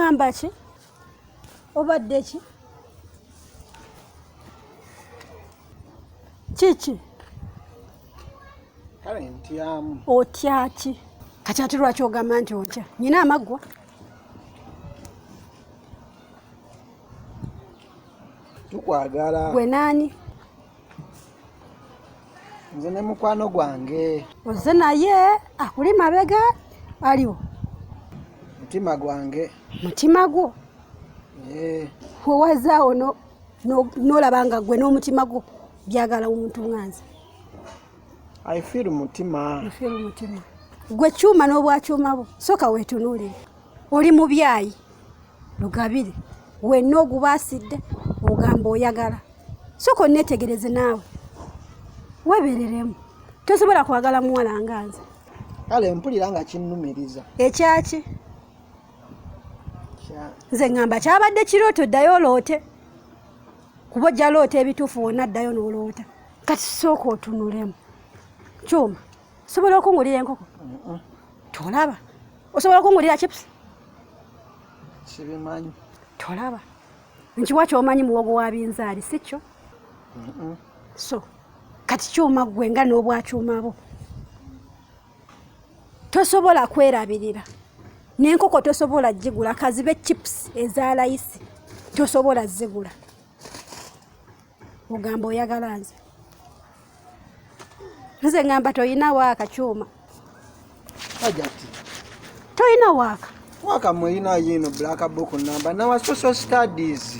Oŋŋamba ki? Obadde ki? Kiki? Kale ntyamu. Otya ki? Kati ate lwaki ogamba nti otya? Nyina amaggwa? Tukwagala. Gwe naani? Nze ne mukwano gwange. Ozze naye akuli mabega aliwo? Mutima gwange. Mutima gwo? Eh. Wewazaawo n'olaba nga gwe n'omutima gwo byagala omuntu nga nze. I feel mutima. I feel mutima. Gwe kyuma n'obwakyuma bwo sooka weetunuulire. Oli mu byayi lugabire wenna ogubaasidde ogamba oyagala. Sooka onneetegereze naawe weebereremu. Tosobola kwagala muwala nga nze. Kale mpulira nga kinnumiriza. Ekyaki? Nze ŋŋamba kyabadde kirooto ddayo oloote. Kuba ojja loota ebituufu wonna ddayo n'oloota. Kati sooka otunulemu. Kyuma, osobola okungulira enkoko? Tolaba. Osobola okungulira chips? Sibimanyi. Tolaba. Nkiwa ky'omanyi muwogo wa binzaali, si kyo? So, kati kyuma ggwe nga n'obwakyuma bwo. Tosobola kwerabirira. N'enkoko tosobola gigula, kazibe chips eza layisi tosobola zigula. Ogamba oyagala nze. Nze ngamba toyina waaka kyuma. Hajati. Toyina waaka. Waaka mweyina yino black book number nawa social studies.